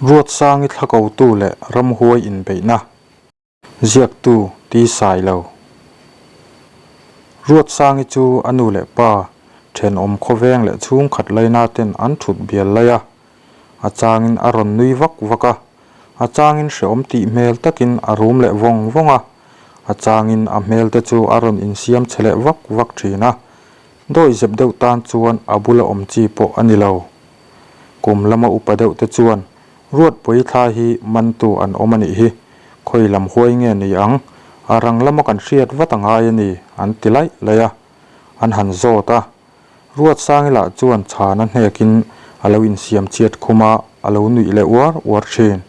Ruatsangi thla kotu leh ramhuai inbeihna ziaktu ti sai lo. Ruatsangi chu a nu leh pa thenawm khawveng leh chhungkhat laina ten an thut bial lai a, a changin a rawn nui vak vak a, a changin hreawm tih hmel takin a rum leh vawng vawng a, a changin a hmel te chu a rawn insiam chhe leh vak vak thin a, dawihzep deuh tan chuan a bula awm chi pawh a ni lo. Kum lama upa deuh te chuan Ruatpui thla hi mantu an awm a nih hi, khawi lam huai nge ni ang, a rang lama kan hriat vat a ngai a ni an ti laih laih a, an han zawt a. Ruatsangi lah chuan chhana hnekin a lo insiam chhiat khum a, a lo nuih leh uar uar thin.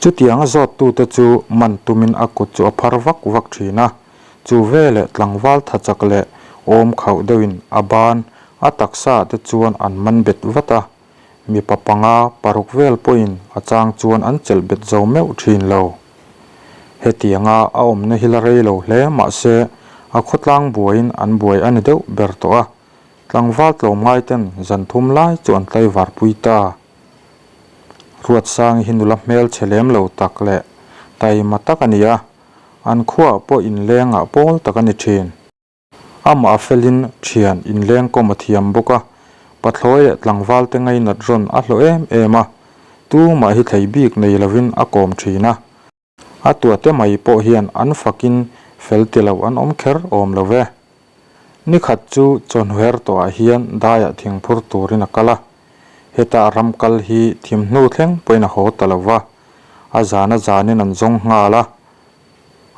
Chutianga zawttute chu man tumin a kut chu a phar vak vak thin a, chu veleh tlangval tha chak leh awm khauh deuhin a ban a taksa ah te chuan an man bet vat a, mipa panga paruk vel pawhin a chang chuan an chelh bet zo meuh thin lo. Hetianga a awmna hi la rei lo hle mahse a khawtlang buaiin an buai a ni deuh ber tawh a, tlangval tlawmngai ten zan thum lai chu an tlaivar pui ta. Ruatsangi hi nula hmel chhe lem lo tak leh taima tak a ni a, an khuaah pawh inlengah pawl tak a ni thin. Amah a felin thian inleng kawm a thiam bawk a, pathlawi leh tlangval te ngainat rawn a hlawh em em a, tumah hi thlei bik nei lovin a kawm thin a. A tuate mai pawh hian an fakin fel ti lo an awm kher awm lo ve. Nikhat chu chawhnuher tawhah hian daiah thingphur turin a kal a, Heta ram kal hi thim hnu thleng pawhin a haw ta lo va, a zana zanin an zawng nghal a.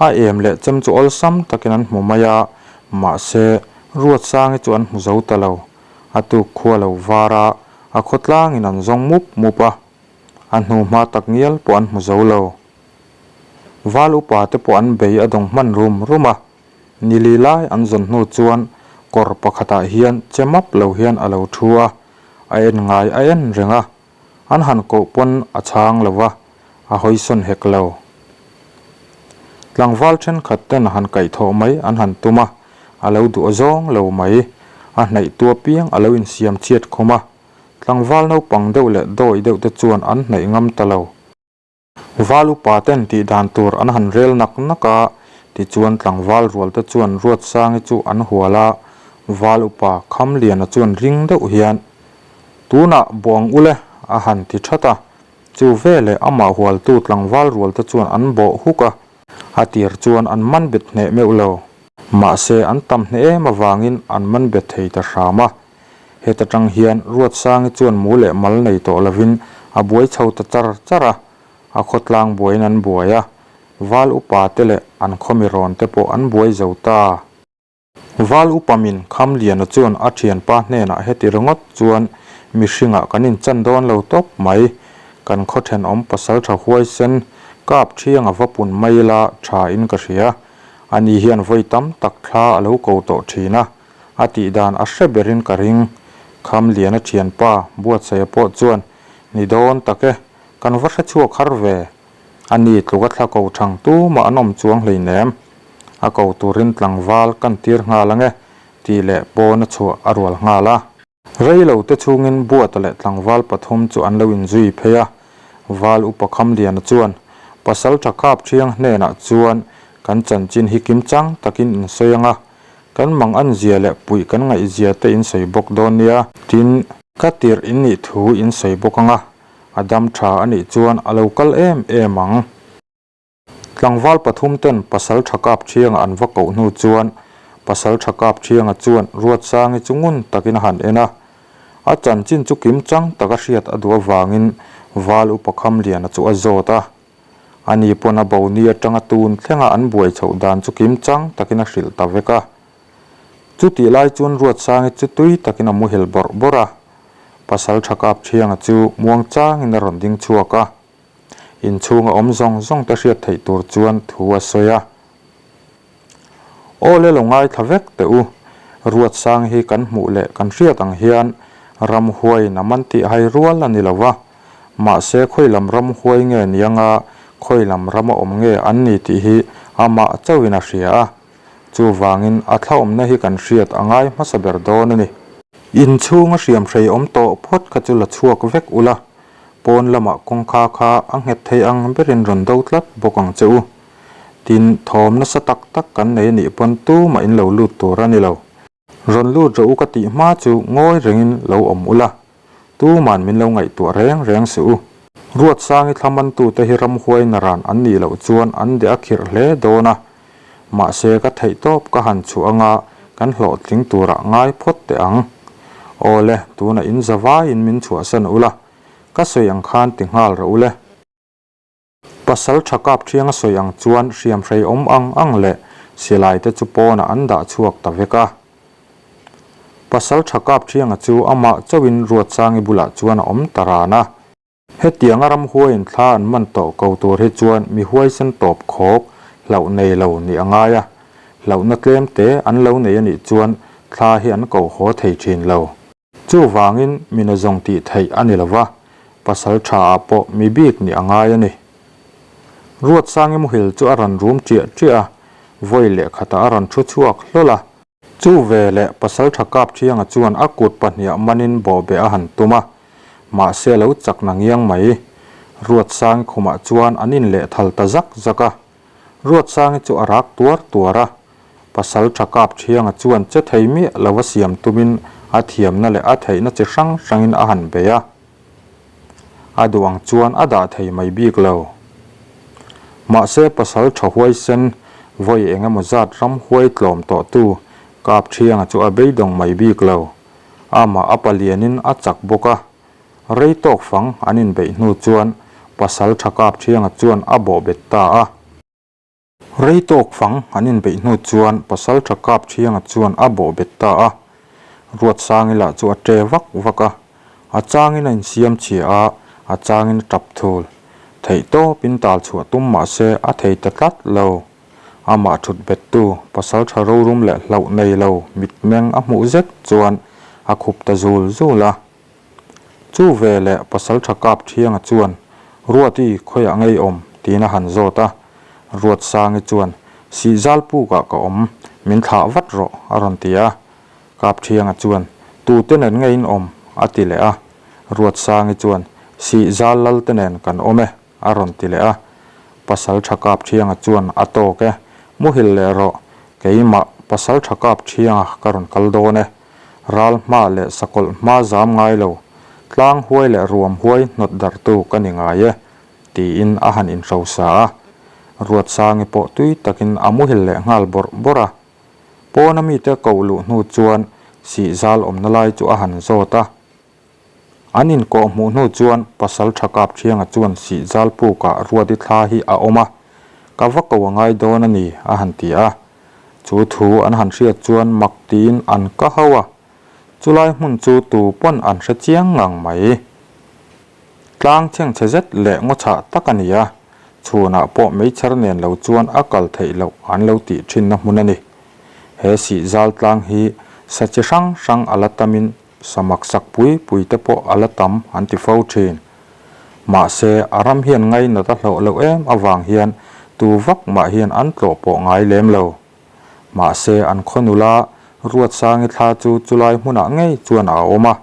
A em leh chem chu awlsam takin an hmu mai a, mahse, Ruatsangi chu an hmu zo ta lo. A tuk khua lo var a, a khawtlangin an zawng mup mup a, a hnu hma tak ngial pawh an hmu zo lo. Val upa te pawh an bei a dawng hman rum rum a, Nili lai an zawn hnu chuan kawr pakhatah hian che map lo hian a lo thu a, a en ngai a en reng a, an han koh pawn a chhang lo va, a hawisawn hek lo. Tlangval thenkhat ten han kaihthawh mai an han tum a, a lo duh zawng lo mai, a hnaih tu apiang a lo insiam chhiat khum a, tlangval naupang deuh leh dawi deuh te chuan an hnaih ngam ta lo. Val upa ten tih dan tur an han rel nak nak a, tichuan tlangval rual te chuan Ruatsangi chu an hual a, Val upa Khamliana chuan ring deuh hian, Tunah bawh ang ule a han ti that a, chu veleh amah hualtu tlangval rual te chuan an bawh huk a, a tir chuan an man bet hneh meuh lo. Mahse an tam hneh em avangin an man bet thei ta hram a, Heta tang hian Ruatsangi chuan mu leh mal nei tawh lovin a buai chho ta char char a, a khawtlang buaiin an buai a, Val upa te leh an khawmi rawn te pawh an buai zo ta. Val upa min Khamliana chuan a thianpa hnenah heti ringawt chuan mihringah kan inchan dawn lo tawp mai, kan khaw thenawm pasaltha huaisen kap thiang a va pun mai ila tha in ka hria, ani hian vawi tam tak thla a lo ko tawh thin a, A tih dan a hre berin ka ring. Khamliana thianpa Buatsaia pawh chuan, Ni dawn tak e, kan va hre chhuak har ve. A ni tluka thla ko thang tumah an awm chuang hleinem. A ko turin tlangval kan tir nghal ange, tih leh pawn a chhuah a rual nghal a. Rei lo te chhungin Buata leh tlangval pathum chu an lo inzui phei a. Val upa Khamliana chuan, Pasal tha kap thiang hnenah chuan kan chanchin hi kimchang takin insawi anga, Kan mang an zia leh puih kan ngaih zia te in sawi bawk dawn nia. Tin, ka tirh in nih thu in sawi bawk anga, a dam tha a nih chuan a lo kal em em ang. Tlangval pathum ten pasal tha kap thianga an va koh hnu chuan pasal tha kap thianga chuan Ruatsangi chu ngun takin a han en a. A chanchin chu kim chang taka hriat a duh avangin Val upa Khamliana chu a zawt a. Ani pawn a bo ni atanga tun thlenga an buai chhoh dan chu kim chang takin a hrilh ta vek a. Chutih lai chuan Ruatsangi chu tui takin a muhil bawrh bawrh a. Pasal tha kap thianga chu muang changin a rawn ding chhuak a. Inchhunga awm zawng zawng te hriat theih tur chuan thu a sawi a. Aw le lo ngaithla vek teh u, Ruatsang hi kan hmuh leh kan hriat ang hian ramhuaiin a man tih hai rual a ni lo va, mahse khawi lam ramhuai nge ni anga khawi lam rama awm nge an ni tih hi amah chauhin a hria a, chuvangin a thlaawmna hi kan hriat a ngai hmasa ber dawn a ni. Inchhunga hriamhrei awm tawh phawt kha chu la chhuak vek ula. Pawn lamah kawngka kha a nghet thei ang berin rawn do tlat bawk ang che u. Tin, thawm nasa tak tak kan nei a nih pawn tumah in lo lut tur a ni lo. Rawn lut rawh u ka tih hma chu ngawi rengin lo awm ula, tuman min lo ngaihtuah reng reng suh u. Ruatsangi thlamantu te hi ramhuai naran an nih loh chuan an deh a khirh hle dawn a, mahse ka theihtawp ka han chhuah anga kan hlawhtling turah ngai phawt teh ang. Awle, tunah in zavaiin min chhuahsan ula, ka sawi ang khan ti nghal rawh ule. Pasal tha kap thiang a sawi ang chuan hriamhrei awm ang ang leh silai te chu pawnah an dah chhuak ta vek a. Pasal tha kap thianga chu amah chauhin Ruatsangi bulah chuan a awm ta ran a. Hetianga ramhuaiin thla an man tawh ko tur hi chuan mi huaisen tawp khawk hlauh nei lo nih a ngai a, hlauhna tlem te an lo nei a nih chuan thla hi an ko haw thei thin lo. Chuvangin mina zawng tih theih a ni lova, pasal tha ah pawh mi bik nih a ngai a ni. Ruatsangi muhil chu a rawn rum ṭiah ṭiah a, vawi leh khatah a rawn thu chhuak hlawl a. Chu ve leh pasal tha kap ṭhianga chuan a kut pahniah manin bawhbeh a han tum a, mahse a lo chak na ngiang mai. Ruatsangi khumah chuan an inlehthal ta zak zak a. Ruatsangi chu a rak tuar tuar a, pasal tha kap thianga chuan che thei miah lo a siam tumin a thiamna leh a theihna chi hrang hrangin a han bei a. A duh ang chuan a dah thei mai bik lo. Mahse pasal tha huaisen vawi eng emaw zat ram huai tlawm tawhtu kap thianga chu a beidawng mai bik lo. Amah a palianin a chak bawk a, Rei tawk fang an inbeih hnu chuan pasal tha kap thianga chuan a bawh bet ta a. Rei tawk fang an inbeih hnu chuan pasal tha kap thianga chuan a bawh bet ta a. Ruatsangi lah chu a ṭe vak vak a. A changin a insiam chhia a, a changin a ṭap thul. Theih tawpin tal chhuah tum mah se a thei ta tlat lo. Amah ṭhut bettu pasal tha rorum leh hlauh nei lo mitmeng a hmuh zet chuan a khup ta zul zul a. Chu veleh pasal tha kap thianga chuan, Ruati khawiah ngei awm? tiin a han zawt a. Ruatsangi chuan, Sihzal pukah ka awm, min thlah vat rawh, a rawn ti a. Kap thianga chuan, Tute nen ngei in awm? a ti leh a. Ruatsangi chuan, Sihzal lalte nen kan awm e, a rawn ti leh a. Pasal tha kap thianga chuan, A tawk e, muhil leh rawh, keimah pasal tha kap thianga ka rawn kal dawn e. Ral hma leh sakawlh hma zam ngai lo, tlang huai leh ruam huai hnawt darhtu ka ni ngai e, tiin a han inhrosa a. Ruatsangi pawh tui takin a muhil leh nghal bawrh bawrh a. Pawna mite koh luh hnu chuan sihzal awmna lai chu a han zawt a. An inkawh hmuh hnu chuan pasal tha kap thianga chuan sihzal pukah Ruati thla hi a awm a, ka va ko a ngai dawn a ni, a han ti a. Chu thu an han hriat chuan mak tiin an ka hau a, chulai hmun chu tu pawn an hre chiang ngang mai. Tlang chhengchhe zet leh ngaw chhah tak a ni a, chhunah pawh meichher nen lo chuan a kal theih loh an lo tih thinna hmun a ni. He sihzal tlang hi sa chi hrang hrang a la tamin Samak sak pui pui te pawh a la tam an ti fo thin. Mahse, a ram hian ngainat a hlawh loh em avang hian tu vak mah hian an tlawh pawh ngai lem lo. Mahse, an khaw nula Ruatsangi thla chu chulai hmunah ngei chuan a awm a.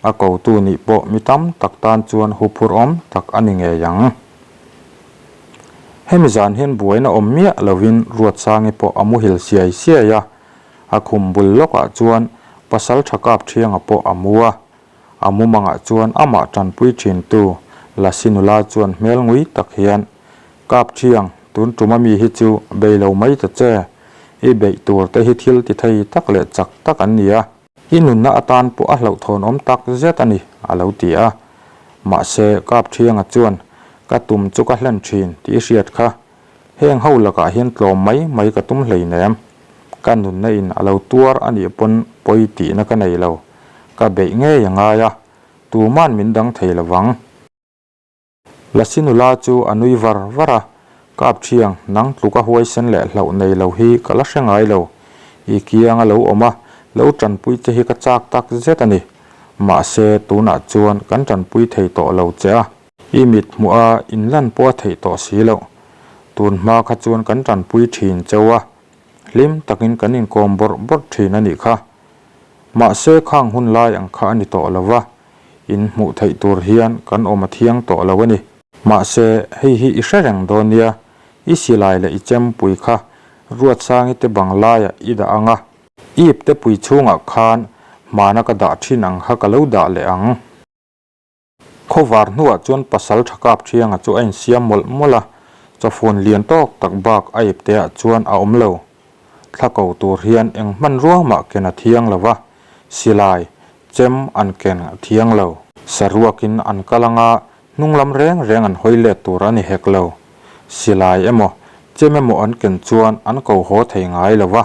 A kotu nih pawh mi tam tak tan chuan huphurh awm tak a ni ngei ang. Hemi zan hian buaina awm miah lovin Ruatsangi pawh a muhil siai siai a. A khum bul lawkah chuan pasal tha kap thianga pawh a mu a, a mumangah chuan amah tanpui thintu Lasi nula chuan hmel ngui tak hian, Kap thiang, tun tuma mi hi chu bei lo mai ta che, i beih tur te hi thil ti thei tak leh chak tak an ni a, i nunna atan pawh a hlauhthawn awm tak zet a ni, a lo ti a. Mahse, Kap thianga chuan, Ka tum chu ka hlen thin tih i hriat kha, Heng ho lakah hian tlawm mai mai ka tum hleinem. Ka nunna in a lo tuar a nih pawn pawi tihna ka nei lo. Ka beih ngei a ngai a, tuman min dang thei lo vang. Lasi nula chu a nui var var a, Kap thiang, nang tluka huaisen leh hlauh nei lo hi ka la hre ngai lo. I kiang a lo awm a, lo tanpui che hi ka chak tak zet a ni. Mahse, tunah chuan kan tanpui thei tawh lo che a. I mit hmuh a inlan pawh a theih tawh si loh. Tun hma kha chuan kan tanpui thin cheu a, hlim takin kan inkawm bawrh bawrh thin a nih kha. Mahse khang hun lai ang kha a ni tawh lo va. In hmuh theih tur hian kan awm a thiang tawh lo a ni. Mahse, hei hi i hre reng dawn nia, i silai leh i chempui kha Ruatsangi te bang laiah i dah ang a, ip te pui chhungah khan hmana ka dah thin ang kha ka lo dah leh ang. Khawvar hnuah chuan pasal tha kap thianga chu a insiam mawlh mawlh a, chawfun lian tawk tak bak a ipteah chuan a awm lo. Thla ko tur hian eng hmanrua mah ken a thiang lo va, silai, chem an ken a thiang lo. Saruakin an kal anga hnung lam reng reng an hawi let tur a ni hek lo. Silai emaw, chem emaw an ken chuan an ko haw thei ngai lo va,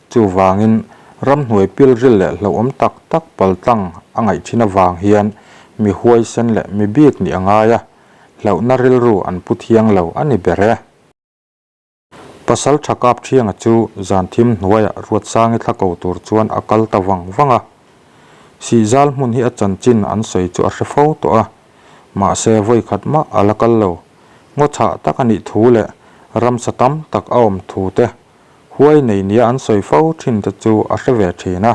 Chuvangin, ramhnuai pilril leh hlauhawm tak tak paltlang a ngaih thin avang hian mi huaisen leh mi bik nih a ngai a, hlauhna rilru an pu thiang lo a ni ber e. Pasal tha kap thianga chu zan thim hnuaiah Ruatsangi thla ko tur chuan a kal ta vang vang a. Sihzal hmun hi a chanchin an sawi chu a hre fo tawh a, mahse vawikhat mah a la kal lo. Ngaw chhah tak a nih thu leh ramsa tam tak a awm thu te Huai nei nia an sawi fo thin te chu a hre ve thin a.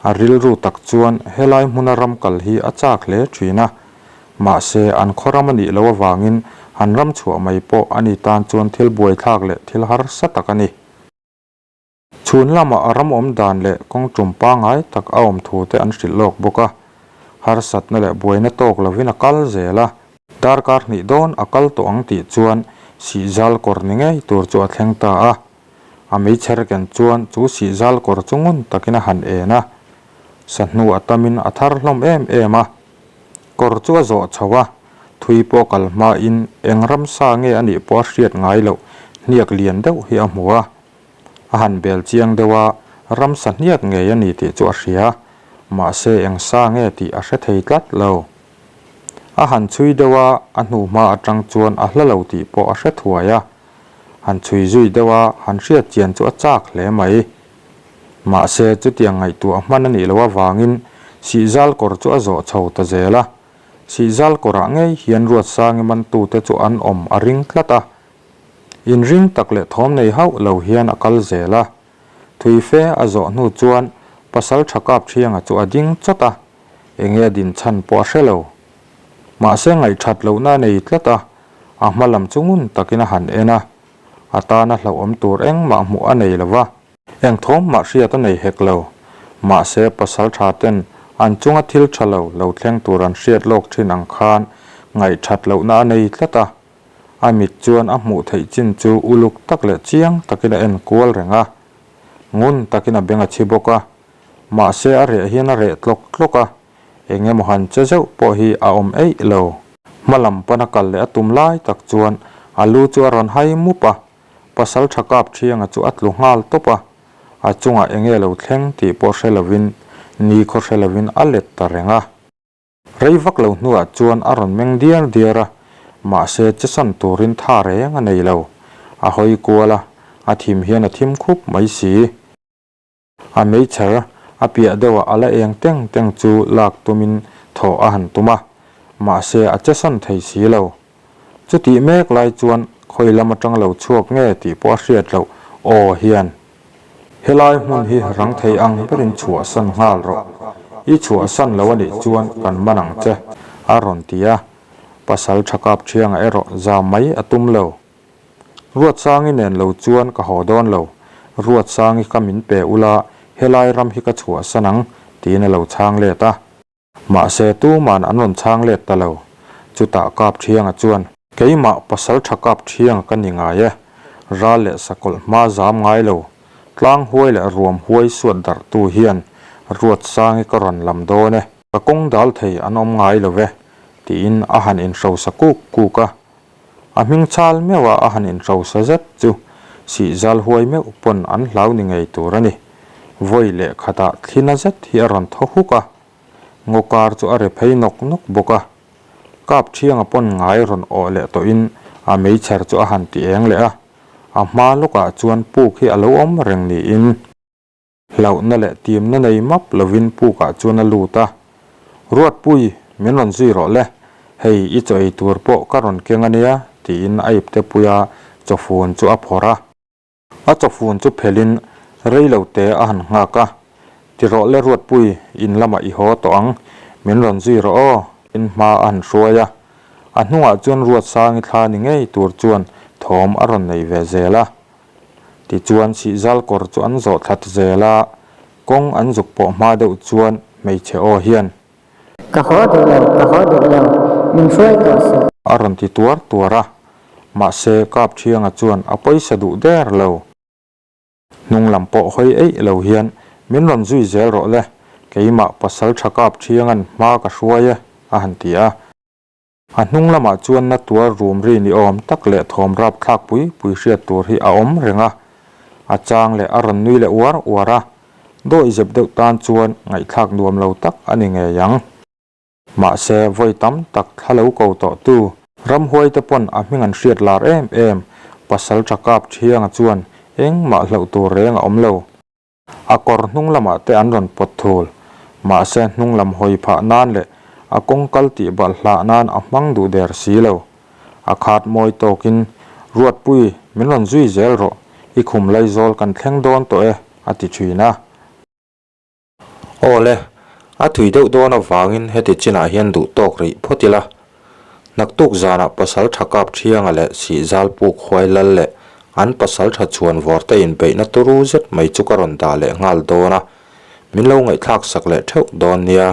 A rilru tak chuan helai hmuna ram kal hi a chak hle thin a. Mahse, an khaw ram a nih loh avangin han ram chhuah mai pawh a ni tan chuan thil buaithlak leh thil harsa tak a ni. Chhun lamah a ram awm dan leh kawng tum pangngai tak a awm thu te an hrilh lawk bawk a. Harsatna leh buaina tawk lovin a kal zel a. Darkar hnih dawn a kal tawh ang tih chuan sihzal kawr ni ngei tur chu a thleng ta a. A meichher ken chuan chu sihzal kawr chu ngun takin a han en a. Sahnu a tamin a thar hlawm em em a. Kawr chu a zawh chho a, thui pawh kal hmain eng ramsa nge a nih pawh a hriat ngai loh hniak lian deuh hi a hmu a. A han bel chiang deuh a, ramsa hniak ngei a ni tih chu a hria, mahse eng sa nge tih a hre thei tlat lo. A han chhui deuh a, a hnuhma atang chuan a hla lo tih pawh a hre thuai a. Han chhui zui deuh a, han hriat chian chu a chak hle mai. Mahse, chutiang ngaihtuah hman a nih loh avangin Sihzal kawr chu a zawh chho ta zel a. Sihzal kawrah ngei hian Ruatsangi mantute chu an awm a ring tlat a. Inring tak leh thawm nei hauh lo hian a kal zel a. Thui fe a zawh hnu chuan Pasal tha kap thianga chu a ding chawt a. Enge a din chhan pawh a hre lo. Mahse ngaihthat lohna a nei tlat a, a hma lam chu ngun takin a han en a. A tana hlauhawm tur engmah hmuh a nei lo va. Eng thawm mah hriat a nei hek lo. Mahse pasal tha ten an chunga thil tha lo lo thleng tur an hriat lawk thin ang khan ngaihthat lohna a nei tlat a. A mit chuan a hmuh theih chin chu uluk tak leh chiang takin a en kual reng a. Ngun takin a beng a chhi bawk a. Mahse a reh hian a reh tlawk tlawk a, eng emaw han che zeuh pawh hi a awm eih lo. Hma lam pana kal leh a tum lai tak chuan a lu chu a rawn hai mup a, pasal tha kap thianga chu a tlu nghal tawp a, a chungah eng nge lo thleng tih pawh hre lovin nikhaw hre lovin a let ta reng a. Rei vak lo hnuah chuan a rawn meng diar diar a, mahse chesan turin tha reng a nei lo. A hawi kual a, a thim hian a thim khup mai si. A meichher a piah deuhah a la eng teng teng chu lak tumin thawh a han tum a, mahse a chesan thei si lo. Chutih mek lai chuan khawi lam atang lo chhuak nge tih pawh a hriat loh aw hian, Helai hmun hi rang thei ang berin chhuahsan nghal rawh, i chhuahsan lo a nih chuan kan man ang che, a rawn ti a. Pasal tha kap thiangah erawh zam mai a tum lo. Ruatsangi nen lo chuan ka haw dawn lo, Ruatsangi ka min pe ula helai ram hi ka chhuahsan ang, tiin a lo chhang let a. Mahse tuman an rawn chhang let ta lo. Chutah Kapthianga chuan, Keimah pasal tha Kapthianga ka ni ngai e, ral leh sakawlh hma zam ngai lo, tlang huai leh ruam huai suat darhtu hian Ruatsangi ka rawn lam dawn e, ka kawng dal thei an awm ngai lo ve, tiin a han inhrosa kuk kuk a. A hming chal meuh a a han inhrosa zet chu sihzal huai meuh pawn an hlau ni ngei tur a ni. Vawi leh khatah thlina zet hi a rawn thaw huk a, ngaw kar chu a re phei nawk nawk bawk a. Kap thianga pawn ngai rawn awh leh tawhin a meichher chu a han ti eng leh a, a hma lawkah chuan puk hi a lo awm reng niin. Hlauhna leh timna nei map lovin pukah chuan a lut a, Ruatpui, min rawn zui rawh le, hei i chaw ei tur pawh ka rawn keng a nia, tiin a iptepuia chawfun chu a phawrh a. A chawfun chu phelhin rei lo te a han nghak a, Ti rawh le Ruatpui, in lamah i haw tawh ang, Min rawn zui rawh aw, in hma a han hruai a. A hnungah chuan Ruatsangi thla ni ngei tur chuan thawm a rawn nei ve zel a. Tichuan Sihzal kawr chu an zawh thlat zel a, kawng an zuk pawh hma deuh chuan hmeichhe aw hian. Ka haw duh lo, ka haw duh lo, min hruai tawh suh. A rawn ti tuar tuar a, mahse Kapthianga chuan a pawisa duh der lo. Hnung lam pawh hawi eih lo hian min rawn zui zel rawh le, keimah pasal tha kap thianga'n hma ka hruai e, a han ti a. A hnung lamah chuan na tuar rum ri ni awm tak leh thawm rap thlak pui pui hriat tur hi a awm reng a. A chang leh a rawn nui leh uar uar a, dawihzep deuh tan chuan ngaihthlak nuam lo tak a ni ngei ang. Mahse, vawi tam tak thla lo ko tawh tu, ramhuaite pawn a hming an hriat lar em em, pasal tha kap Thianga chuan engmah hlauh tur reng a awm lo. A kawr hnung lamah te an rawn pawt thul. Mahse, hnung lam hawi phah nan leh a kawng kal tih balh hlah nan a hmang duh der si lo. A khat mawi tawkin, Ruatpui, min rawn zui zel rawh, i khum laizawl kan thleng dawn tawh e, a ti thin a. Aw le, a thui deuh dawn avangin heti chinah hian duh tawk rih phawt ila. Naktuk zanah pasal tha kap Thianga leh Sihzal puk huai lal leh an pasal tha chhuan vawr te inbeihna turu zet mai chu ka rawn dah leh nghal dawn a, min lo ngaihthlak sak leh theuh dawn nia.